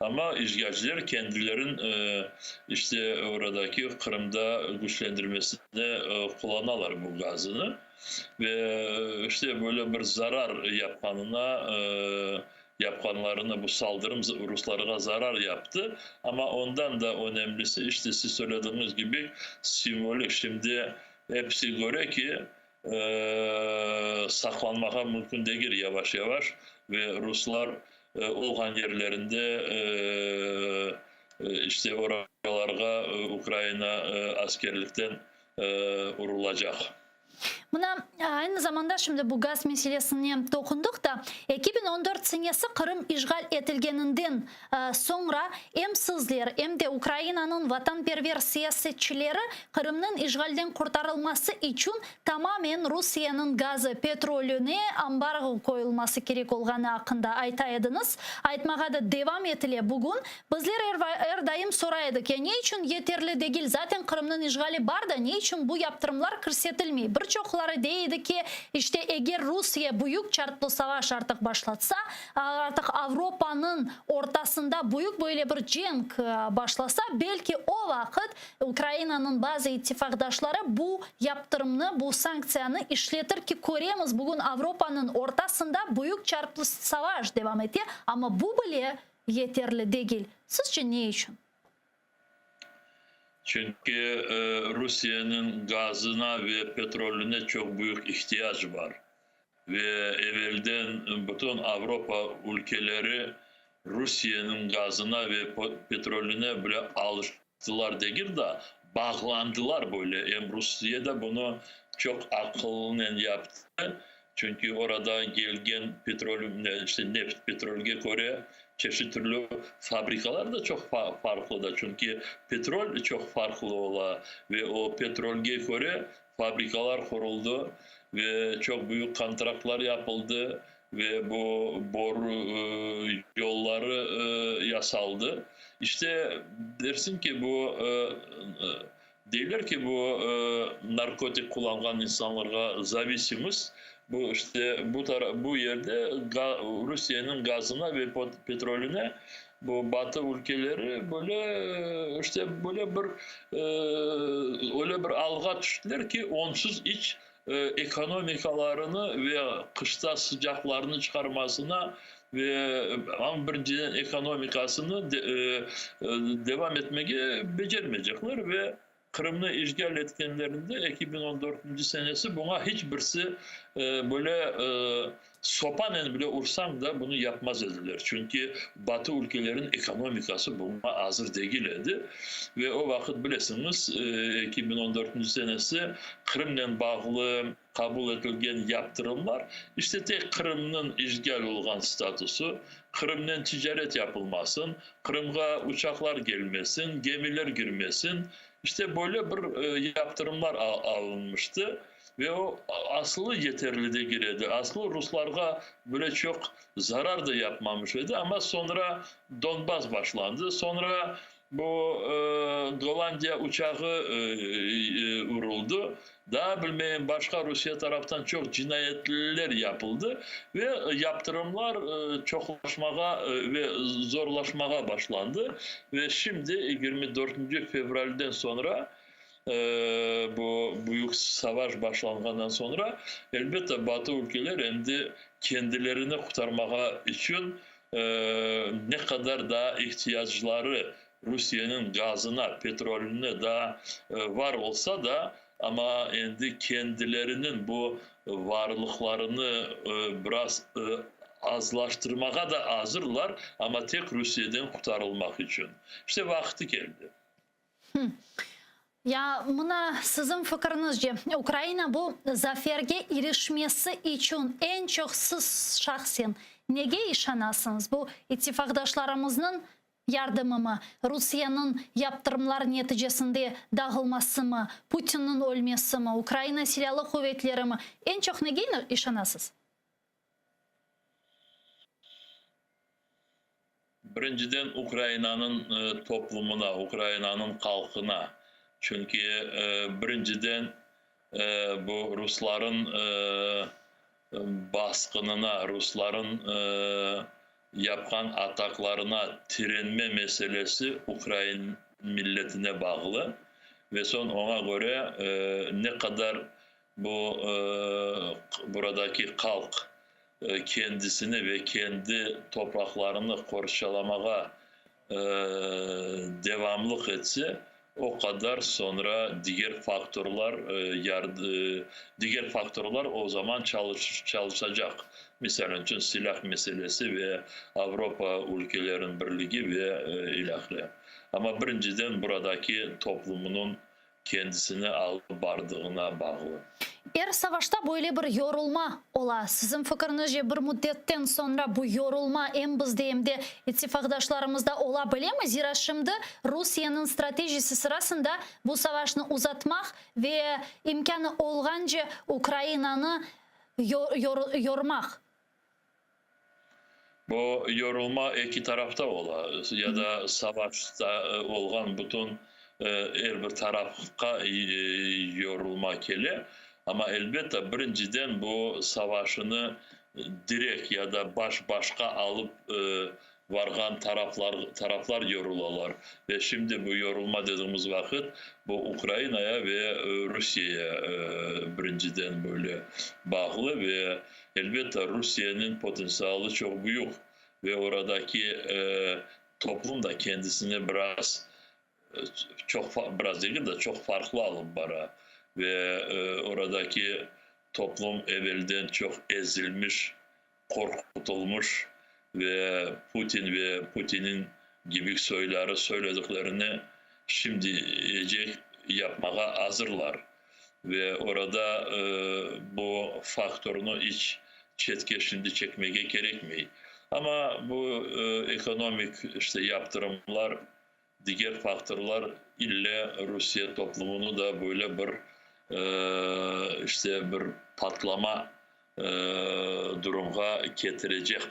amma işğalciler kendilerin işte oradaki Qırımda güçlendirmesine qullanalar bu gazını. Ve işte böyle bir zarar yapqanına, yapqanlarına bu saldırım ruslarğa zarar yaptı. Amma ondan da önemlisi, işte siz söylediğiniz kibi, simvolik. Şimdi episi köre ki, saqlanmağa mümkün degil yavaş-yavaş ve ruslar olğan yerlerinde işte oralarğa Ukraina askerlikten urulacaq. Mına, aynı zamanda şimdi bu gaz meselesine toqundıq da, 2014 senesi Qırım işğal etilgeninden soñra em sizler, em de Ukrainanıñ vatanperver siyasetçileri Qırımnıñ işğalden qurtarılması içün tamamen Rusiyeniñ gazı, petrolüne ambargo qoyulması kerek olğanı aqqında ayta ediñiz. Aytmağa da devam etile bugün. Bizler er daim soray edik, ya ne içün yeterli degil, zaten Qırımnıñ işğali bar da, ne içün bu yaptırımlar kirsetilmey? Bir çoqları dey edi ki, işte eger Rusiye büyük çarplı savaş artıq başlatsa, artıq Avropanıñ ortasında büyük böyle bir cenk başlasa, belki o vaqıt Ukrainanıñ bazı ittifaqdaşları bu yaptırımnı, bu sanktsiyanı işletir ki, köremiz, bugün Avropanıñ ortasında büyük çarplı savaş devam ete, amma bu bile yeterli degil. Sizce ne içün? Çünki Rusiyeniñ gazına ve petrolüne çoq büyük ihtiyac bar. Ve evelden bütün Avropa ülkeleri Rusiyeniñ gazına ve petrolüne bile alıştılar degil da, bağlandılar böyle. Em Rusiye de bunı çoq aqılnen yaptı. Çünki orada kelgen petrol, işte neft, petrolge köre çeşit türlü fabrikalar da çoq farqlı da, çünki petrol çoq farqlı ola ve o petrolge köre fabrikalar quruldı ve çoq büyük kontraktlar yapıldı ve bu boru yolları yasaldı. İşte dersiñ ki, bu Deyler ki, bu narkotik qullanğan insanlarğa zavisimiz, bu işte bu tara bu yerde Rusiyeniñ gazına ve petrolüne bu Batı ülkeleri böyle işte böyle bir öyle bir alğa tüştiler ki, onsuz iç ekonomikalarını ve qışta sıcaqlarını çıqarmasına ve amma birinciden ekonomikasını devam etmege becermeycekler ve Qırımnı işğal etkenlerinde 2014 senesi buña hiç birisi böyle sopanen bile ursañ da bunı yapmaz ediler. Çünki Batı ülkeleriniñ ekonomikası buña azır degil edi. Ve o vaqıt bilesiñiz, 2014 senesi Qırımnen bağlı qabul etilgen yaptırımlar, işte tek Qırımnıñ işğal olğan statusı, Qırımnen ticaret yapılmasın, Qırımğa uçaqlar gelmesin, gemiler girmesin, işte böyle bir yaptırımlar alınmıştı. Ve o aslı yeterli degil edi. Aslı ruslarğa böyle çoq zarar da yapmamış edi, amma soñra Donbass başlandı, soñra bu Gollandiya uçağı uruldı, daa bilmeyim başqa Rusiye taraftan çoq cinayetler yapıldı ve yaptırımlar çoqlaşmağa ve zorlaşmağa başlandı. Ve şimdi 24 fevralden soñra, Bu büyük savaş başlanğandan soñra, elbette, Batı ülkeler endi kendilerini qurtarmağa içün ne qadar daa ihtiyacları Rusiyeniñ gazına, petrolüne daa var olsa da, amma endi kendileriniñ bu varlıqlarını biraz azlaştırmağa da azırlar, amma tek Rusiyeden qurtarılmaq içün. İşte, vaqtı keldi. Ya mına siziñ fikiriñizce, Ukraina bu zaferge irişmesi içün eñ çoq siz şahsen nege işanasıñız? Bu ittifaqdaşlarımıznıñ yardımımı, Rusiyeniñ yaptırımlar neticesinde dağılmasımı, Putinniñ ölmesimi, Ukraina Silâlı quvetlerimi? Eñ çoq nege işanasız? Birinciden, Ukrainanıñ toplumına, Ukrainanıñ halqına. Çünki, birinciden, bu rusların basqınına, rusların yapqan ataklarına tirenme meselesi ukrain milletine bağlı. Ve soñ oña köre ne qadar Bu buradaki halq kendisini ve kendi topraqlarını qorçalamağa devamlıq etse, o qadar soñra diger faktorlar diger faktorlar o zaman çalışacaq, misal içün, silâh meselesi ve Avropa ülkeleriniñ birligi ve ilâhre. Amma birinciden buradaki toplumınıñ kendisini alıp bardığına bağlı. Er savaşta böyle bir yorulma ola. Siziñ fikiriñizce, bir müddetten soñra bu yorulma em bizde, em de ittifaqdaşlarımızda ola bilemi? Zira şimdi Rusiyeniñ stratejisi sırasında bu savaşnı uzatmaq ve imkânı olğance Ukrainanı yormaq. Bu yorulma eki tarafta ola, ya da savaşta olğan bütün er bir tarafqa yorulma kele. Amma, elbette, birinciden bu savaşını direkt ya da baş-başqa alıp varğan taraflar taraflar yorulalar. Ve şimdi bu yorulma dediğimiz vaqıt, bu Ukrainaya ve Rusiyeye birinciden böyle bağlı ve, elbette, Rusiyeniñ potentsialı çoq büyük ve oradaki toplum da kendisini biraz çoq biraz degil de, çoq farqlı alıp bara ve oradaki toplum evelden çoq ezilmiş, qorqutılmış ve Putin ve Putiniñ gibik soyları söylediklerini şimdiyecek yapmağa azırlar ve orada bu faktornı iç çetke şimdi çekmege kerekmey. Amma bu ekonomik işte yaptırımlar, diger faktorlar ille Rusiye toplumını da böyle bir işte bir patlama durumğa ketirecek.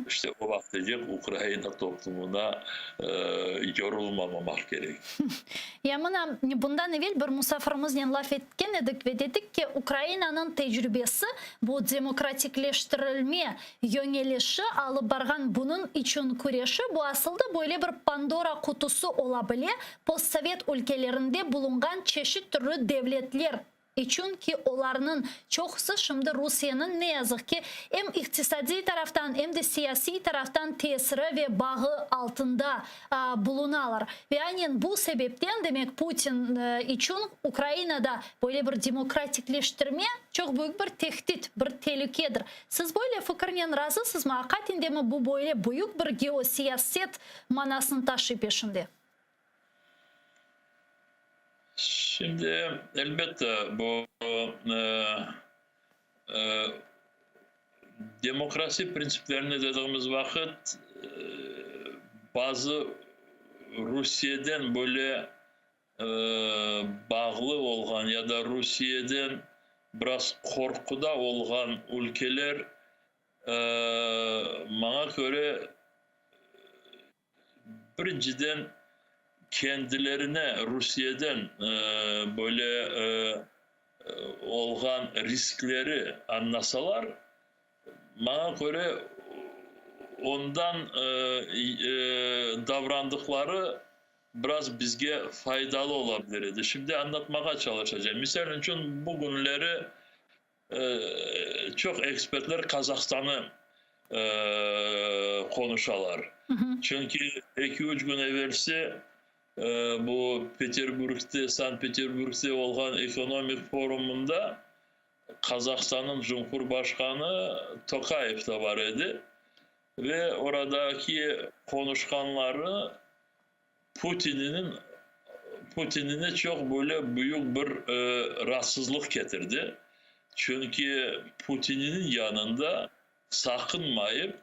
İşte o vaqtecek Ukraina toplumına yorulmamamaq kerek. Ya mına, bundan evel bir musafirimiznen laf etken edik ve dedik ki, Ukrainanıñ tecrübesi bu demokratikleştirilme yöñelişi alıp barğan bunıñ içün küreşi, bu asıl da böyle bir Pandora qutusı ola bile, postsovet ülkelerinde bulunğan çeşit türlü devletler içün ki, olarnıñ çoqusı şimdi Rusiyeniñ, ne yazıq ki, em iqtisadiy taraftan, em de siyasiy taraftan tesiri ve bağı altında bulunalar. Ve aynen bu sebepten, demek, Putin içün Ukrainada böyle bir demokratikleştirme çoq büyük bir tehdit, bir telükedir. Siz böyle fikirnen razısızmı? Aqaten demi bu böyle büyük bir geosiyaset manasını taşıy peşinde? Şimdi, elbette, bu demokrasi printsiplerini dediğimiz vaqıt, bazı Rusiyeden böyle bağlı olğan ya da Rusiyeden biraz qorquda olğan ülkeler, maña köre, Birinciden, kendilerine Rusiyeden böyle olğan riskleri añlasalar, maña köre, ondan davrandıqları biraz bizge faydalı ola bilir edi. Şimdi añlatmağa çalışacağım. Misal içün, bugünleri Çoq ekspertler Qazahstanı qonuşalar. Çünki eki-üç kün evelsi bu Peterburgde, Sankt-Peterburgde olğan ekonomik forumında Qazahstannıñ cumhurbaşqanı Tokayev da bar edi ve oradaki qonuşqanları Putinniñ. Putinine çoq böyle büyük bir raatsızlıq ketirdi. Çünki Putininiñ yanında saqınmayıp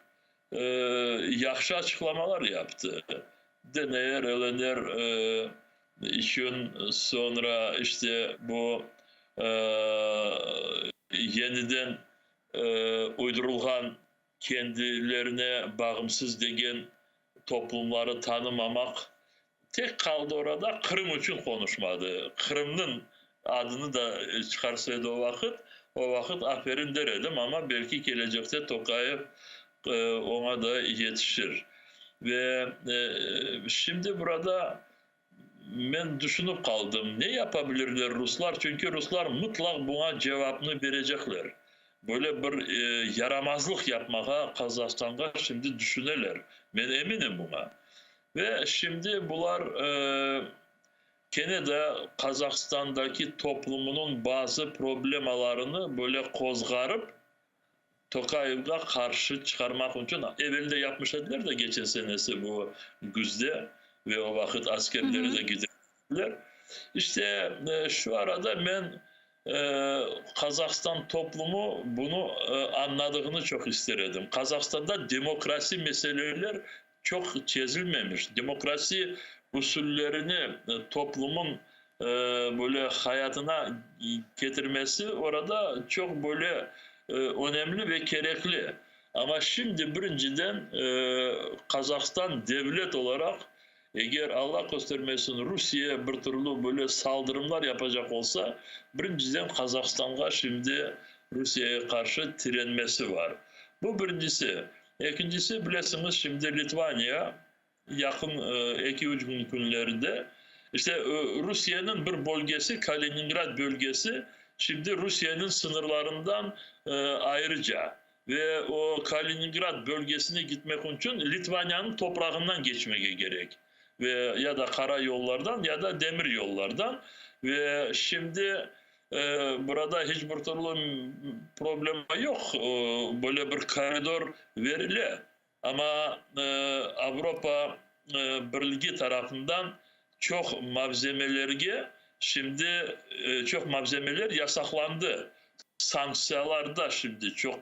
yahşı açıqlamalar yaptı. DNR, LNR içün, soñra işte bu yeniden uydurılğan kendilerine bağımsız degen toplumları tanımamaq tek qaldı orada, Qırım içün qonuşmadı. Qırımnıñ adını da çıqarsa edi o vaqıt, o vaqıt aferin der edim, amma belki kelecekte Tokayev oña da yetişir. Ve şimdi burada men düşünip qaldım, ne yapabilirler ruslar, çünki ruslar mıtlaq buña cevapnı berecekler. Böyle bir yaramazlıq yapmağa Qazahistanğa şimdi düşüneler, men eminim buña. Ve şimdi bular kene de Qazahistandaki toplumınıñ bazı problemalarını böyle qozğarıp, Tokayevge qarşı çıqarmaq içün, evel de yapmış ediler de geçen senesi bu küzde ve o vaqıt askerleri de giderdiler. İşte şu arada men Qazahistan toplumu bunı añladığını çoq ister edim. Qazahistanda demokrasi meseleler çoq çezilmemiş. Demokrasi usullerini toplumın böyle hayatına ketirmesi orada çoq böyle önemli ve kerekli. Amma şimdi birinciden Qazahistan devlet olaraq eger Alla köstermesin Rusiye bir türlü böyle saldırımlar yapacaq olsa, birinciden Qazahistanğa şimdi Rusiyege qarşı tirenmesi var. Bu birincisi. Ekincisi, bilesiñiz, şimdi Litvaniya yaqın eki-üç gün künlerinde, işte, Rusiyeniñ bir bölgesi, Kaliningrad bölgesi, şimdi Rusiyeniñ sıñırlarından ayrıca ve o Kaliningrad bölgesine gitmek içün Litvaniyanıñ toprağından keçmege kerek, ve ya da qara yollardan, ya da demir yollardan. Ve şimdi Burada hiç bir türlü problema yoq, böyle bir koridor verile, amma Avropa Birligi tarafından çoq malzemelerge şimdi çoq malzemeler yasaqlandı, sanktsiyalarda şimdi çoq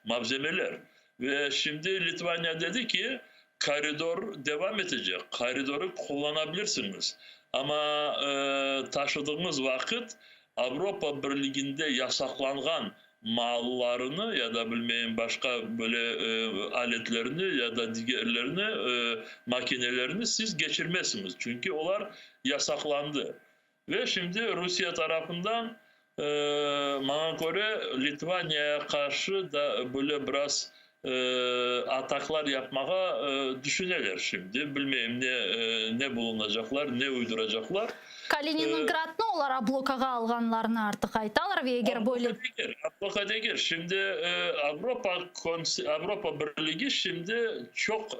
malzemeler. Ve şimdi Litvaniya dedi ki, koridor devam etecek, koridorı qullanabilirsiñiz, amma taşıdığıñız vaqıt Avropa Birliginde yasaqlanğan mallarını ya da bilmeyim başqa böyle aletlerni ya da digerlerini, makinelerini siz keçirmezsiñiz, çünki olar yasaqlandı. Ve şimdi Rusiye tarafından, maña köre, Litvaniyağa qarşı da böyle biraz ataklar yapmağa düşüneler şimdi. Bilmeyim, ne ne bulunacaqlar, ne uyduracaqlar. Kaliningradnı olar blokağa alğanlarını artıq aytalar ve eger böyle. Abloka degil. Şimdi Avropa Avropa Birligi şimdi çoq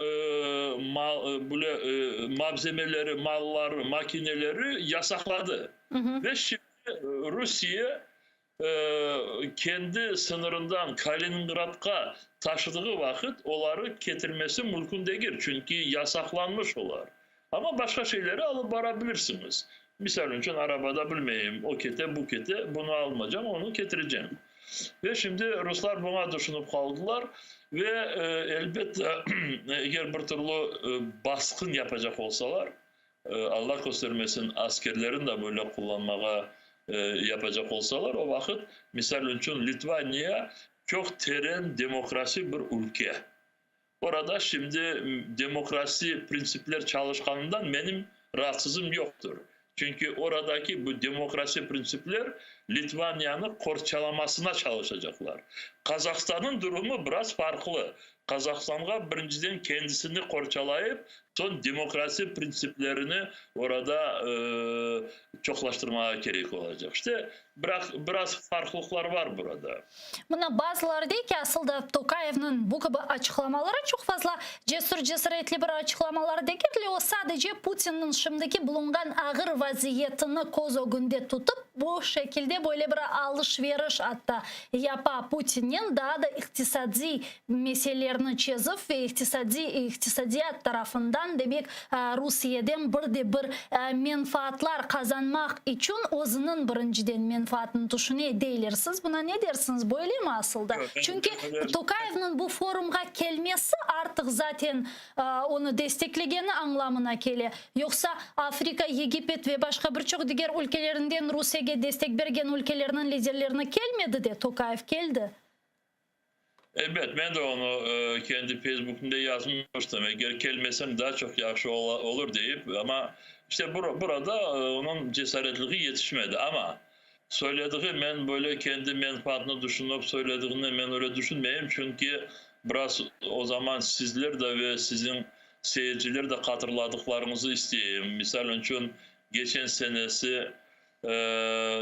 böyle malzemeleri, malları, makineleri yasaqladı. Ve şimdi Rusiye kendi sıñırından Kaliningradqa taşıdığı vaqıt oları ketirmesi mümkün degil, çünki yasaqlanmış olar. Amma başqa şeyleri alıp bara bilirsiñiz. Misal içün, arabada, bilmeyim, o kete, bu kete, bunı almaycam, onı ketirecem. Ve şimdi ruslar buña tüşünip qaldılar ve, elbette, eger bir türlü basqın yapacaq olsalar, Alla köstermesin, askerlerini de böyle qullanmağa yapacaq olsalar, o vaqıt, misal içün, Litvaniya çoq teren demokrasi bir ülke. Orada şimdi demokrasi printsipler çalışqanından menim raatsızım yoqtır. Çünki oradaki bu demokrasi printsipler Litvaniyanı qorçalamasına çalışacaqlar. Qazahstannıñ durumı biraz farqlı. Qazahstanğa birinciden kendisini qorçalayıp, soñ demokrasi printsiplerini orada çoqlaştırmağa kerek olacaq. İşte, biraz farqlıqlar var burada. Mına bazıları dey ki, asıl da Tokayevniñ bu kibi açıqlamaları çoq fazla cesür, cesaretli bir açıqlamalar degil, o sadece Putinniñ şimdiki bulunğan ağır vaziyetini köz ögünde tutıp. Bu şekilde böyle bir alış-veriş atta yapa Putinnen, daa da iqtisadiy meselelerni çezüv ve iqtisadiy iqtisadiyat tarafından, demek, Rusiyeden bir de bir menfaatlar qazanmaq içün özüniñ birinciden menfaatını tüşüne, deyler. Siz buna ne dersiñiz, böylemi asılda? Çünki Tokayevniñ bu forumğa kelmesi artıq zaten onı desteklegeni añlamına kele. Yoqsa Afrika, Yegipet ve başqa bir çoq diger ülkelerinden Rusiyege destek bergen ülkelerniñ liderlerini kelmedi de, Tokayev keldi. Elbet, men de onı kendi Facebookımda yazmıştım, eger kelmesem daa çoq yahşı olur deyip, amma işte burada onıñ cesaretligi yetişmedi. Amma söylediği, men böyle kendi menfaatını düşünip söylediğini men öyle düşünmeyim, çünki biraz o zaman sizler de ve siziñ seyirciler de hatırladıqlarıñızı isteyim. Misal içün, geçen senesi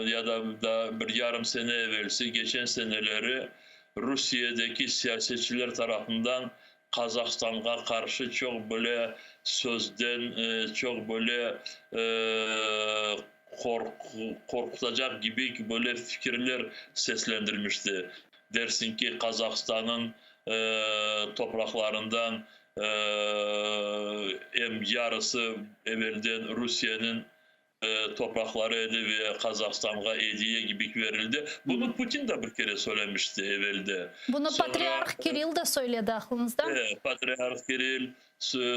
ya da daa bir yarım sene evelsi, geçen seneleri Rusiyedeki siyasetçiler tarafından Qazahstanğa qarşı çoq böyle sözden, çoq böyle qorqutacaq kibi böyle fikirler seslendirmişti. Dersiñ ki, Qazahstannıñ topraqlarından em yarısı evelden Rusiyeniñ topraqları edi ve Qazahstanğa ediye kibi berildi. Bunı Putin de bir kere söylemişti evelde. Bunı patriarh Kirill de söyledi, aqlıñızda? Patriarh Kirill,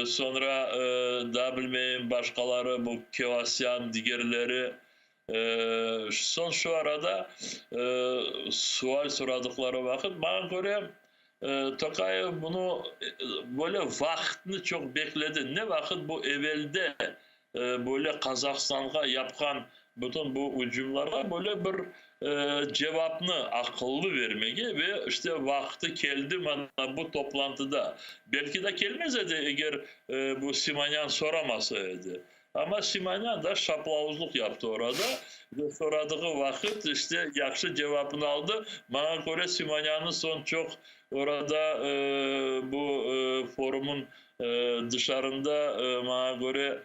soñra daa bilmeyim başqaları, bu Kevasyan, digerleri. Soñ şu arada sual soradıqları vaqıt, maña köre, Tokayev bunı böyle vaqıtnı çoq bekledi. Ne vaqıt bu evelde böyle Qazahstanğa yapqan bütün bu ücümlarğa böyle bir cevapnı aqıllı vermege ve işte vaqtı keldi mana bu toplantıda. Belki de kelmez edi, eger bu Simonyan soramasa edi. Amma Simonyan da şaplavuzlıq yaptı orada ve soradığı vaqıt işte yahşı cevapnı aldı. Maña köre, Simonyannı soñ çoq orada bu forumın Dışarında, maña köre,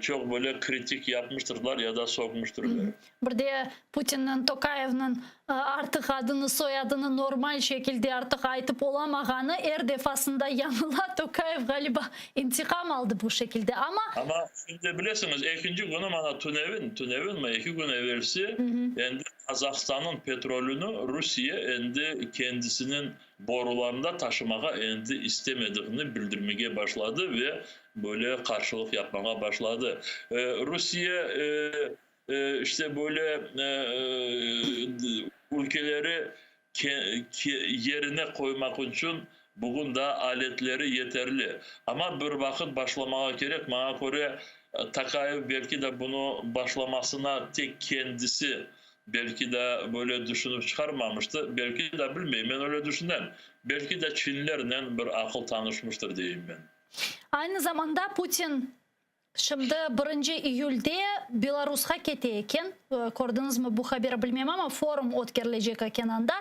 çoq böyle kritik yapmıştırlar ya da soqmuştırlar. Bir de Putinniñ Tokayevniñ artıq adını, soyadını normal şekilde artıq aytıp olamağanı er defasında yañıla. Tokayev, ğaliba, intiqam aldı bu şekilde, amma. Amma şimdi bilesiñiz, ekinci künü mana tünevin, tünevinmi, eki kün evelsi endi Qazahstannıñ petrolüni Rusiye endi kendisiniñ borularında taşımağa endi istemediğini bildirmege başladı ve böyle qarşılıq yapmağa başladı. Rusiye işte böyle ülkeleri yerine qoymaq içün bugün daa aletleri yeterli. Amma bir vaqıt başlamağa kerek, maña köre, Tokayev belki de bunı başlamasına tek kendisi Belki de böyle düşünip çıqarmamıştı, belki de, bilmeyim, men öyle düşünem, belki de çinlernen bir aqıl tanışmıştır, deyim men. Aynı zamanda Putin şimdi birinci iyülde Belarusqa kete eken, kördiñizmi bu haberi bilmem, amma forum ötkerilecek eken anda.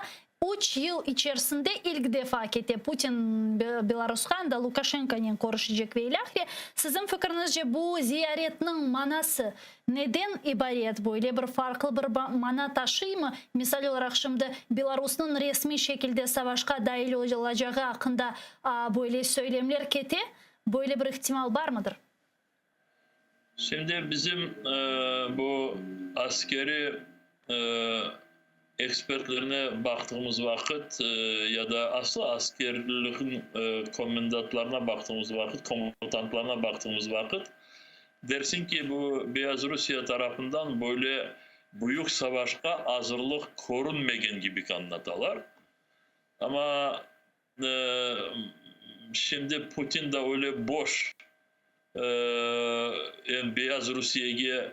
Üç yıl içerisinde ilk defa kete Putin Belarusqa, anda Lukaşenkonen körüşecek ve ilâhre. Siziñ fikriñizce bu ziyaretniñ manası neden ibaret, böyle bir farqlı bir mana taşıymı? Misal olaraq, şimdi Belarusnıñ resmiy şekilde savaşqa dail olacağı aqqında böyle söylemler kete, böyle bir ihtimal barmıdır? Şimdi bizim bu askeriy ekspertlerine baqtığımız vaqıt ya da aslı askerlikniñ komendatlarına baqtığımız vaqıt, komutantlarına baqtığımız vaqıt, dersiñ ki, bu Beyazrusiye tarafından böyle büyük savaşqa azırlıq körünmegen kibi añlatalar. Amma Şimdi Putin da öyle boş, em Beyaz Rusiyege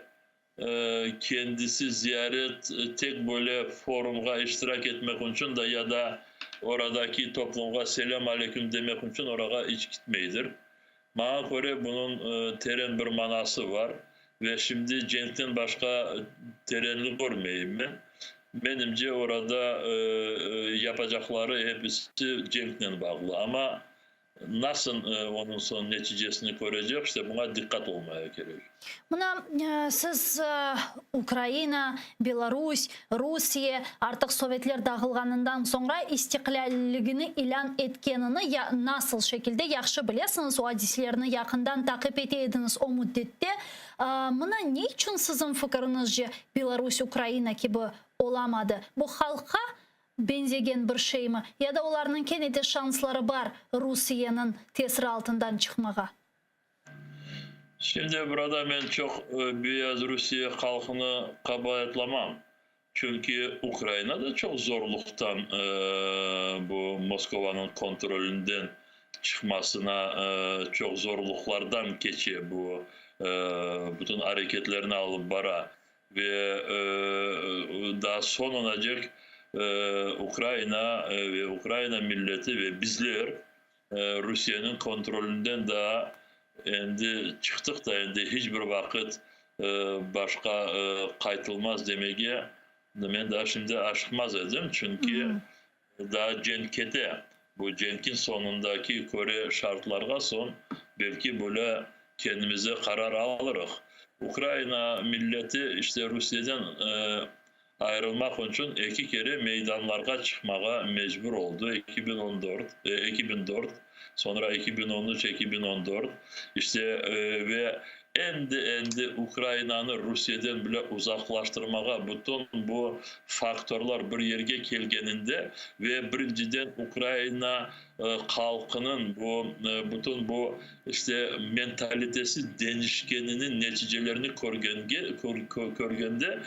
kendisi ziyaret tek böyle forumğa iştirak etmek içün da ya da oradaki toplumğa selâm aleyküm demek içün orağa iç gitmeydir. Maña köre, bunıñ teren bir manası bar ve şimdi cenkten başqa terenlik körmeyim men. Menimce, orada yapacaqları episi cenknen bağlı. Amma. Nasıl onıñ soñ neticesini körecek, işte buña diqqat olmaya kerek. Mına, siz Ukraina, Belarus, Rusiye artıq sovetler dağılğanından soñra istiqlâlligini ilân etkenini ya nasıl şekilde yahşı bilesiñiz, o adiselerni yaqından taqip ete ediñiz o müddette. Mına, ne içün siziñ fikiriñizce Belarus Ukraina kibi olamadı? Bu halqqa beñzegen bir şeymi ya da olarnıñ kene de şansları bar Rusiyeniñ tesiri altından çıqmağa? Şimdi burada men çoq Beyaz Rusiye halqını qabaatlamam. Çünki Ukraina da çoq zorluqtan bu Moskovanıñ kontrolinden çıqmasına çoq zorluqlardan keçe, bu bütün areketlerni alıp bara. Ve daa soñunacek Ukraina ve Ukraina milleti ve bizler Rusiyeniñ kontrolinden daa endi çıqtıq da, endi hiç bir vaqıt başqa qaytılmaz demege men daa şimdi aşıqmaz edim, çünki daa cenk kete. Bu cenkiñ soñundaki köre şartlarğa soñ belki böyle kendimize qarar alırıq. Ukraina milleti işte Rusiyeden Ayrılmaq içün eki kere meydanlarğa çıqmağa mecbur oldı, 2014, 2004, soñra 2013, 2014, işte, ve endi-endi Ukrainanı Rusiyeden bile uzaqlaştırmağa bütün bu faktorlar bir yerge kelgeninde ve birinciden Ukraina halqınıñ bu bütün bu işte mentalitesi deñişkeniniñ neticelerini körgenge körgende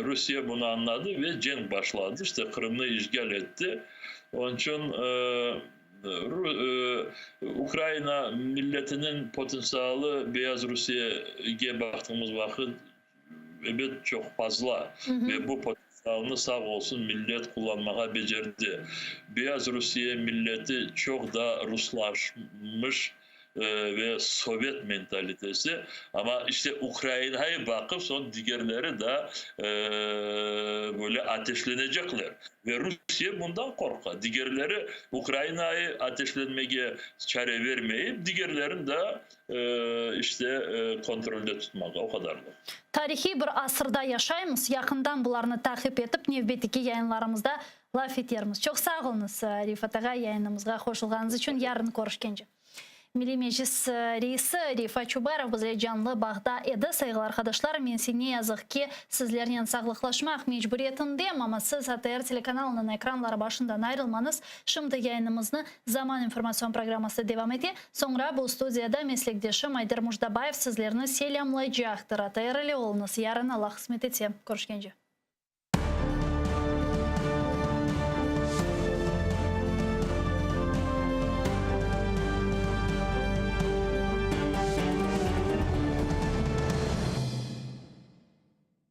Rusiye bunı añladı ve cenk başladı, işte Qırımnı işğal etti. Onıñ içün Ukraina milletiniñ potentsialı Beyaz Rusiyege baqtığımız vaqıt ebet çoq fazla ve bu potentsialnı sağ olsun millet qullanmağa becerdi. Beyaz Rusiye milleti çoq da ruslaşmış ve sovet mentalitesi, amma işte Ukrainayı baqıp soñ digerleri da böyle ateşlenecekler ve Rusiye bundan qorqa, digerleri Ukrainayı ateşlenmege çare vermeyip, digerlerini da işte kontrolde tutmağa, o qadarlıq. Tarihiy bir asırda yaşaymız, yaqından bularnı taqip etip, nevbetteki yayınlarımızda laf etermiz. Çoq sağ oluñız, Rifat ağa, yayınımızğa qoşulğanıñız içün. Yarın körüşkence. Milliy Meclis reisi Refat Çubarov bizle canlı bağda edi. Sayğılı arqadaşlar, men ise ne yazıq ki, sizlernen sağlıqlaşmaq mecburiyetindem, amma siz ATR telekanalınıñ ekranları başından ayrılmañız. Şimdi yayınımıznı Zaman informatsion programması devam ete. Soñra bu studiyada meslekdeşim Ayder Mujdabayev sizlerni selâmlaycaqtır. ATR ile oluñız. Yarın Allah qısmet etse, körüşkence.